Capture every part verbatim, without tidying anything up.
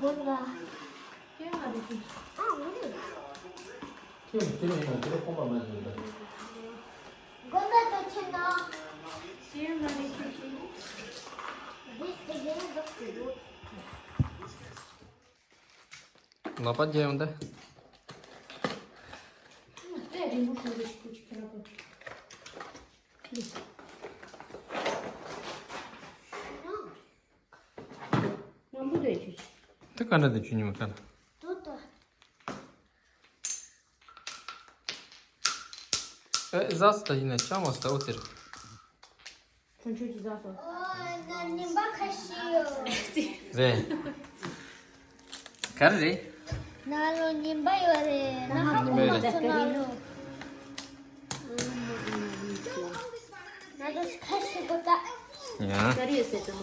ཁྱེད་ཁྱེད་ནས་ཡིན་ན་ཁྱེད་ཁོམ་པ་མ་བྱུང་ད། ལག་པ་རྒྱག་ཡོང་ད། དེ་ག་འདྲ་དེ་ཆུ་ཉི་མ་ག་ལ། ཨེ་ཟ་སི་ད་ཡིན་ན་ཅང་བ་སི་ད་འོ་ཟེར། ཁྱོད་ཆོས་ཀྱི་ཟ་སོ། ཨོ་ན་ཉིན་པ་ཁ་ཤས་ཡོད། རེད། ག་རེ་རེད། ན་ལོ་ཉིན་པ་ཡོད་རེད། ན་ཧ་གོ་མ་སོང་ན་ལོ། ན་ལོ་ཁ་ཤས་གོ་ད། ཡ། ག་རེ་ཡོད་ཟེར་དོ།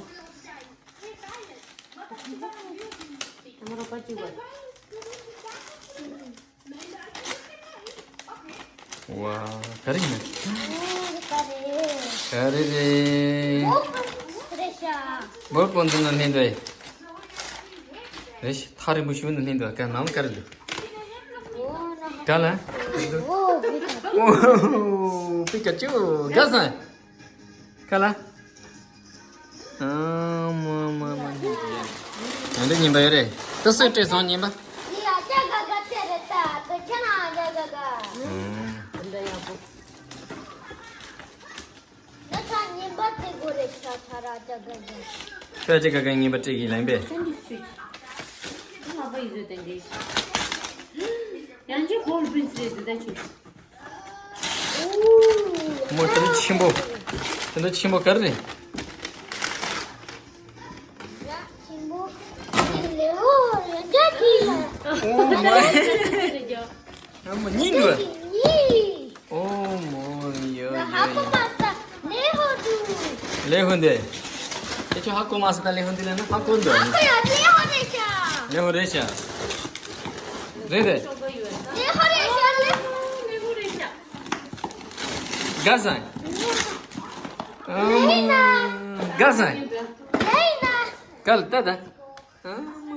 ང་རོ་པ་ཅི་བ། ཝ། ག་རེ་ཡིན། ག་རེ་རེད། བོད་པོ་འདི་ན་ལྷན་འདུག་རེད་ཤི་ཐག་རིང་པོ་ཞིག་ནས་ལྷན་འདུག་ག་ནང་ག་རེ་འདུག་ག་ལ། ཨོ། པི་ཀ་ཅུ། ག་ས། ག་ལ། ཨ་མ་མ་མ། ཡང་འདྲ་ཉན་པ་ཡོད་རེད། ད་སུས་སྤྲད་སོང་ཉན་པ། ཡ་ཅག་ག་ག་ཚེ་རེད་ད་དུ་ཁྱེད་རང་ཅག་ག་ག་ཨ། འདི་འདྲ་ཡག་པོ། ན་ཚ་ཉན་པ་དེ་གོ་རེད་ཤ་ཐ་ར་ཅག་ག་ག་ཁྱོད་ཅག་ག་ག་ཉན་པ་སྤྲད་ཀྱི་ལན་པས། ཏན་ཏིག་ཆུ། ང་པ་ཡི་བཟོས་ཏན་ཏིག་ཡང་ཅི་གོལ་པིན་སི་རེད་དུ་ད་ཆུ། མོ་དེ་འདྲ་ཆེན་པོ། དེ་འདྲ་ཆེན་པོ་ག་རེ་རེད། ཆེན་པོ། ལེའུ་ཡང་འཇའ་ཆེ་ལ། ཨོ་མ། ཨ་མ་གཉིས་འདུག་གཉིས། ཨོ་མོ་ཡོ་ཡོ་ཡོ། ཧ་གོ་མ་སོང་ལེའུ་འདུག་ལེའུ་འདི། དེ་ཚོ་ཧ་གོ་མ་སོང་ད་ལེའུ་འདི་ལ་ན་ཧ་གོ་འདུག་ཧ་གོ་ཡ་ལེའུ་རེད་ཤག་ལེའུ་རེད་ཤག་རེད་རེད། ལེའུ་རེད་ཤག་ལེའུ། ག་ས། ཨ་མ། ག་ས། ག་ལ་ད་ད། ཨ་མ།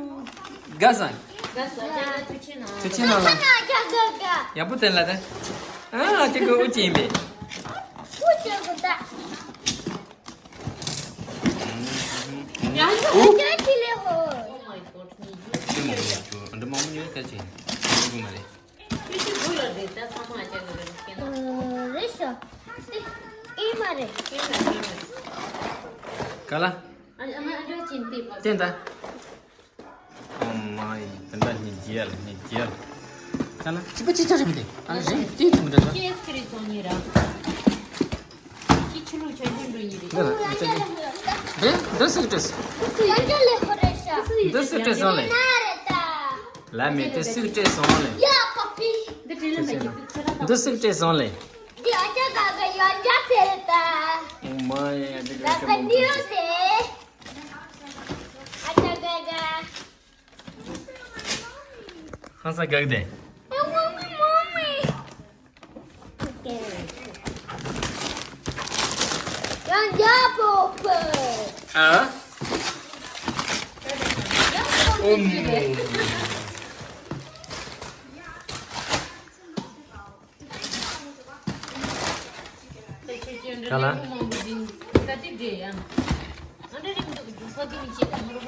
ག་ས། ག་ས། ཐུགས་ཆེ་གནང་། ཐུགས་ཆེ་གནང་ལ། ཡག་པོ་བསྟན་ལ་ད། ཨ་ཅི་གོ་འུ་ཅི་ཡིན་པས། འུ་ཅི་གོ་ད། ཡང་ཅི་ལེ་ཧོ། འདི་མང་པོ་ཉོས་ཁ་ཅིག་ཡིན་གོ་མ་རེད། ཁྱོད་ཀྱི་བུ་ལ་རེད་ད་ཚང་མ་ཅག་གི་རེད་ཤེས་ན། རེད་ཤག་ཨེ་མ་རེད། ཤེས་ན་ཤེས་ན། ག་ལ། ཨ་ཨ་མ་ཨ་འདྲ་ཅན་དེ་པ། བསྟན་ད། ཨོ་མ་ཡི་དེ་འདྲ་ནི་རྒྱལ་ནི་རྒྱལ། ག་ལ་ཅི་པ་ཅི་ཅི་རེད་མི་དེ་ཨ་རེད་དེ་དུ་མི་འདྲ་ད། ཁྱེད་སི་ཁི་རི་ཚོང་ཉི་ར། ཁྱི་ཆུ་ལུག་ཆ་ཆུ་འགྲོ་ཉི་རེད། འདི་ལ་ཨ་ཅག་གི་འདི་འདི་སུས་སྤྲད་སོང་། འདི་སུས་སྤྲད་སོང་ལེ། ལ་མེ་དེ་སུས་སྤྲད་སོང་ལེ། འདི་དྲིན་ལ་མེད་ཀྱི་འདི་སུས་སྤྲད་སོང་ལེ། འདི་ཨ་ཅག་ག་ག་ཡོད་འཇག་ཟེར་ད། ཨོ་མ་ཡ་འདི་ག་ག་ག་ནི་ཡོད་ཟེར། ཨ་ཅག་ག་ག་ཧང་སང་ག་ག་དེ། ཨ་མ་མ་མ་མ། ཡང་ཡག་པོ་པོ། ཨ། ཨོ་མོ། ག་ལ།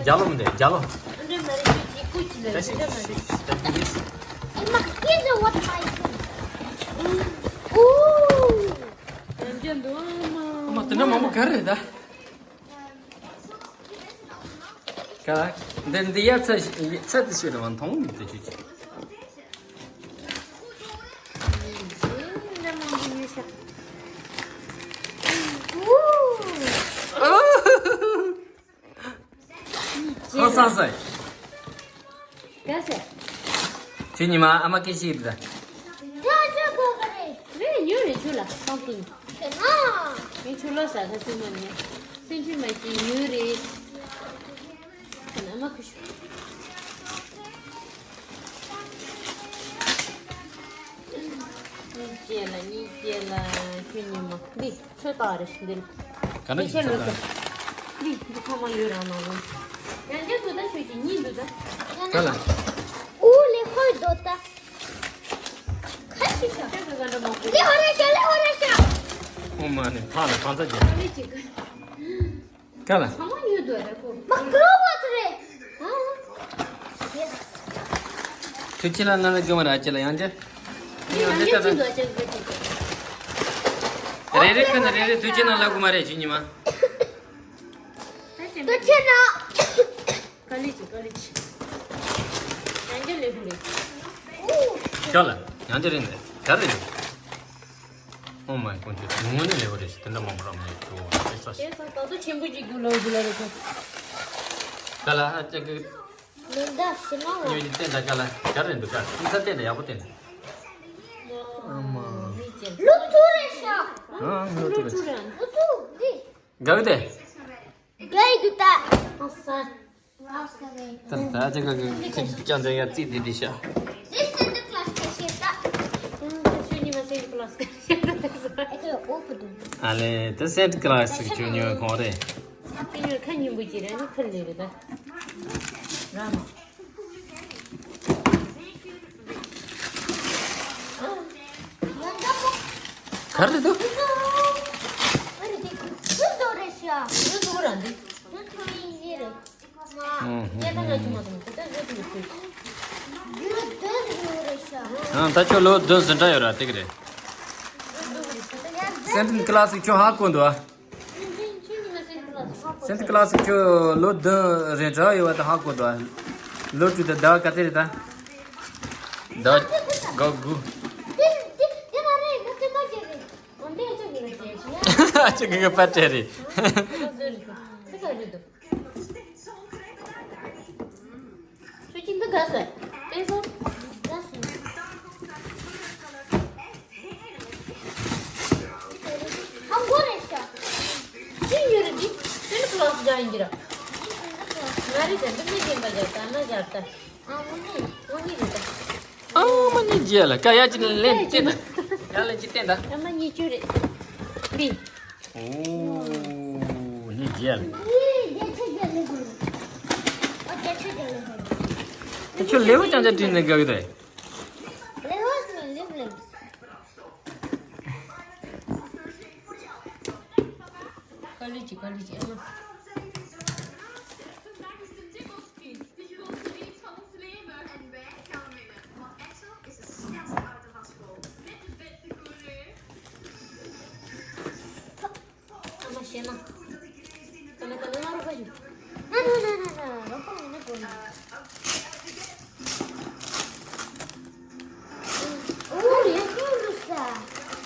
རྒྱ་ལོ་མི་འདུག་རྒྱ་ལོ། ཨ་མ་དེ་འདྲ་མང་པོ་ག་རེ་རེད་ད། ག་ལ། འདི་འདི་ཡ་ཚ་ཚ་དེ་ཞིག་རེད་བ་མཐོང་མི་དེ་ཅི་ཅི། ཧང་སང་སང་། ག་ཟེ། ཁྱོད་ཉི་མ་ཨ་མ་སྐད་ཆ་ཡིན་པ། ད་ཅི་གོ་ག་རེད། རེད་ཉོ་རེད་ཁྱོད་ལ་ཁང་ཀུན། དེ་ན། ངས་ཁྱོད་ལ་ཟ་ཁ་སུས་མ་ཉོ། སེམས་ཅན་མ་སྐྱེས་ཉོ་རེད། ཨ་མ་ཁུ་ཤུ། གཉིས་སྐྱེས་ལ་གཉིས་སྐྱེས་ལ་ཁྱོད་ཉི་མ་འདི་ཚོད་ལྟ་རེད་འདི། ག་འདྲ་ཞིག་ཚོད་ལྟ། འདི་འདི་ཁ་མ་ཡོད་རང་ནང་ལོ། ཡང་རྒྱ་ཚོད་ལྟ། ཁྱོད་ཀྱི་གཉིས་འདུག་ད། ག་ལ། ཨུ་ལེ་ཧོ་དོ་ད། ཁ་ཤི་ཤ། ལེ་ཧོ་རེ་ཤ་ལེ་ཧོ་རེ་ཤ། ཨོ་མ་ནི་ཕ་ལ་ཕ་ཚ་རྒྱབ། ཨ་ལེ་ཅིག་ག་ག་ལ། ཚང་མ་ཉོས་འདུག་རེ་ཁོ། མ་ཀྲོ་བ་ཚ་རེ། ཨ། ཡེས། ཁྱོད་ཁྱེད་ལ་ན་ལ་གི་མ་ར་ཁྱེད་ལ་ཡང་ཅི། ཡང་ཅི་ད་ད། རེ་རེ་ཁ་ན་རེ་རེ་ཐུགས་རྗེ་གནང་ལབ་དགོས་མ་རེད་ཁྱོད་ཉི་མ། ཐུགས་རྗེ་གནང་། དཀའ་ལས་ཆེ་དཀའ་ལས་ཆེ། ཡང་བསྐྱར་ལས་ཁུངས་རེད། ཤོག་ལ་ཡང་བསྐྱར་རེད་འདི་ག་རེད། ཨོ་མའི་དཀོན་མཆོག་དུང་ངོ་ནས་ལས་བ་རེད་ཤི་དེ་འདྲ་མང་པོ་རག་མ་ཡོད་དོ་དེ་ས་ཤི། དེ་ས་ད་དུ་ཆེན་པོ་ཅིག་རྒྱུ་ལ་རྒྱུ་ལ་རེད་ཁོ། ག་ལ་ཧ་ཅག་གི། མི་འདྲ་ཤི་ན་བ། ཉོས་ཀྱི་བསྟན་ད་ག་ལ་ག་རེད་འདུག་ག་ཏིང་ས་བསྟན་ད་ཡག་པོ་བསྟན་ད། ཨ་མ། ལུ་ཐུ་རེད་ཤག་ཨ་ལུ་ཐུ་རེད། ལུ་ཐུ་རེད། དགའ་གི་དེ། དགའ་ཡི་འདུག་ད། ཨ་ས། ད་ད་ཅི་ག་གི་ཁྱི་ཅང་ཚེ་ཡ་རྩིས་དེ་དེ་ཤ། This is the class ཁ་ཤས་ད། ཁྱོད་ཉི་མ་སེང་གི་ཀླ་སི་ཁ་ཤས་ད། ཨ་ལེ་དེ་སེན་ཀླ་སི་ཁྱོད་ཉོ་ཁོང་རེད། ཁྱོད་ཉོ་ཁ་ཉིན་པོ་ཅི་རེད་ནི་ཁུར་ལེ་རེད་ད། རང་། ག་རེ་འདུག་ཨ་རེ་དེ་ཁུར་ཟོ་རེད་ཤ། ཁུར་ཟོ་ར་འདི། ཁུར་ཐོ་ཡིན་ཡེ་རེད། ཨང་། ཨང་། ད་ཁྱོད་ལོ་བདུན་ཟིན་གྲྭ་ཡོད་ར་དེ་གི་རེད། སེན་ཀླ་སི་ཁྱོད་ཧ་གོ་འདུག་ཨ། སེན་ཀླ་སི་ཁྱོད་ལོ་བདུན་རིང་གྲྭ་ཡོད་པ་དེ་ཧ་གོ་འདུག་ཨ། ལོ་དྲུག་དེ་ཟླ་བ་ག་ཚོད་རེད་ད། ཟླ་བ་དགུ། ཨ་ཅག་གི་པ་ཏྲེ་རེད། ཁྱོད་ཀྱིས་འདི་དགའ་སོང་། དཔེ་སོང་། དགའ་སོང་། ཧང་གོ་རེད་ཤག་ཅི་ཡོད་རེད་འདི། སེན་ཀླ་སི་སྦྱང་ཡིན་གྱི་ར། ང་རེད་ད་འདི་མི་རྒན་པ་སྦྱར་ད་ང་སྦྱར་ད། ཨ་མོ་ནི། ཨ་མོ་ནི་རེད་ད། ཨ་མ་ནི་རྒྱལ་ལ་ཀ་ཡ་ཅི་ལན་བསྟན་ད། ཡ་ལན་ཅི་བསྟན་ད། ཨ་མ་གཉིས་བཅུ་རེད། འདི། ཨོ། ནི་རྒྱལ། ད་ཁྱོད་ལེའུ་ཅང་ཅང་བྲིས་ནས་དགའ་གི་རེད། དཀའ་ལས་ཀྱི་དཀའ་ལས་ཀྱི་ཨ་མ། ཨ་མ་ཤེས་ན། ད་ནི་ད་ནི་ང་རོགས་པ་ཞུ། ན་ན་ན་ན་ན་རོགས་པ་ཡིན་ན་དགོས་ན། ཨོ་ཡ་ཁྱོད་རུ་ས།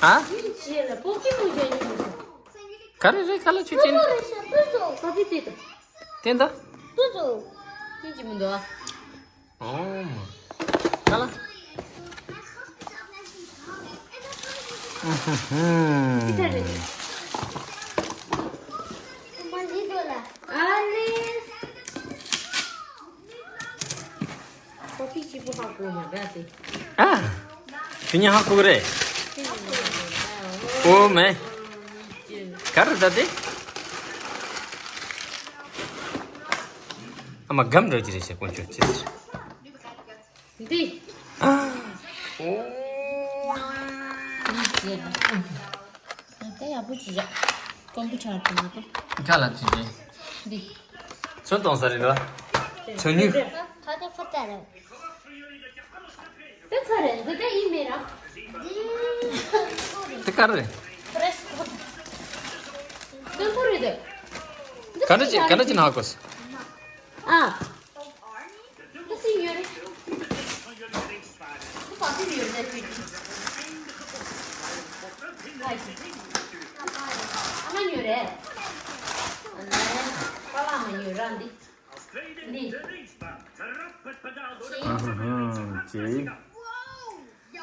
ཧ། ཡིན་ཅེས་ལ་པོ་ཀི་མོ་ཡ་ཡིན་རུ་ས། ག་རེ་རེད་ག་ལ་ཆུ་ཅན། ཏུ་ཏུ་རེད་ཤག་ཏུ་ཏུ། པ་པི་ཏི་ཏུ། བསྟན་ད། ཏུ་ཏུ། ཡིན་གྱི་མི་འདུག་ཨ། ཨོ་མ། ཨ་ལ། ཨ་ཧུ་ཧུ། ཅི་ལྟར་རེད། མ་འདི་དོ་ལ། ཨ་ལེ། ཁོ་ཕི་ཞིག་པོ་ཧ་གོ་མ་དགའ་སྟེ། ཨ། དེ་ཉིད་ཧ་གོ་གི་རེད། ཨོ་མེ། ག་རེ་ད་དེ། ཨ་མ་སྒམ་འགྲོ་གི་རེད་ཤག་དཀོན་མཆོག་ཅི་ཟེར། འདི། ཨ། ཨོ། ད་ཡག་པོ་ཅིག་བཞག་དཀོན་པོ་ཆགས་ཐུབ་མ་གཏོགས། ཁ་ལ་ཅི་བྱེད། འདི། ཚོན་གཏོང་ས་རེད་འདུག་ཚོན་ཉུལ། ད་དེ་ཕུ་ཏ་རེད། དེ་ཚ་རེད་འདི་དེ་ཡིན་མེད་ར། དེ་ག་རེད། ཕ་རེ་སི་ཁོ། དེ་ཕུ་རེད་དེ། ག་འདྲ་ཅིག་ག་འདྲ་ཅིག་ན་ཧ་གོ་སོང་། ཨ། ཁ་སི་ཡོད་རེད། ཁོ་པ་སི་ཡོད་རེད་ཁྱོད་ཀྱི། ཨ་མ་ཡོད་རེད། ཨ་ནི་པ་ལགས་མ་ཡོད་ར་འདི། འདི། ཨ་ཧ་ཧ་ཅེ།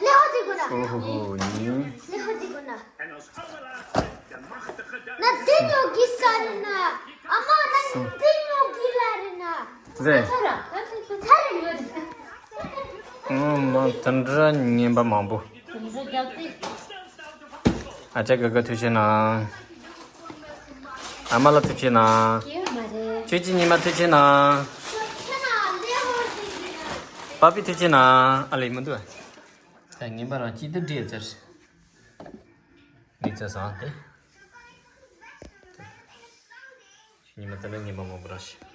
ལེ་ཧོ་ཅི་གོ་ན། ཨོ་ཧོ་ཧོ་ནི། ལེ་ཧོ་ཅི་གོ་ན། ན་དེ་ཉོ་གི་ས་རེད་ན། ཨ་མ་ན་དེ་ཉོ་གི་ལ་རེད་ན། རེད། ཚ་ར། ཚ་ར་ཡོད་རེད། ཨོ་མ་དེ་འདྲ་ངན་པ་མང་པོ། དེ་འདྲ་རྒྱག་ཚེ། ཨ་ཅག་ག་ག་ཐུགས་རྗེ་གནང་། ཨ་མ་ལ་ཐུགས་རྗེ་གནང་། ཡོད་མ་རེད། ཁྱོད་ཀྱི་ཉི་མ་ཐུགས་རྗེ་གནང་། ཨ་ཕི་ཐུགས་རྗེ་གནང་། ཨ་ལེ་མི་འདུག་ད་ངན་པ་རང་ཅི་འདི་འདྲི་ཡ་ཚར། ངས་ཚར་སོང་དེ། ཉི་མ་དེ་ལ་ཉི་མ་མང་པོ་ར་ཤི།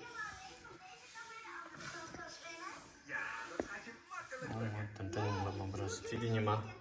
ཨོ་ད་ལྟ་ཉི་མ་མང་པོ་ར་ཤི་ཅི་དེ་ཉི་མ།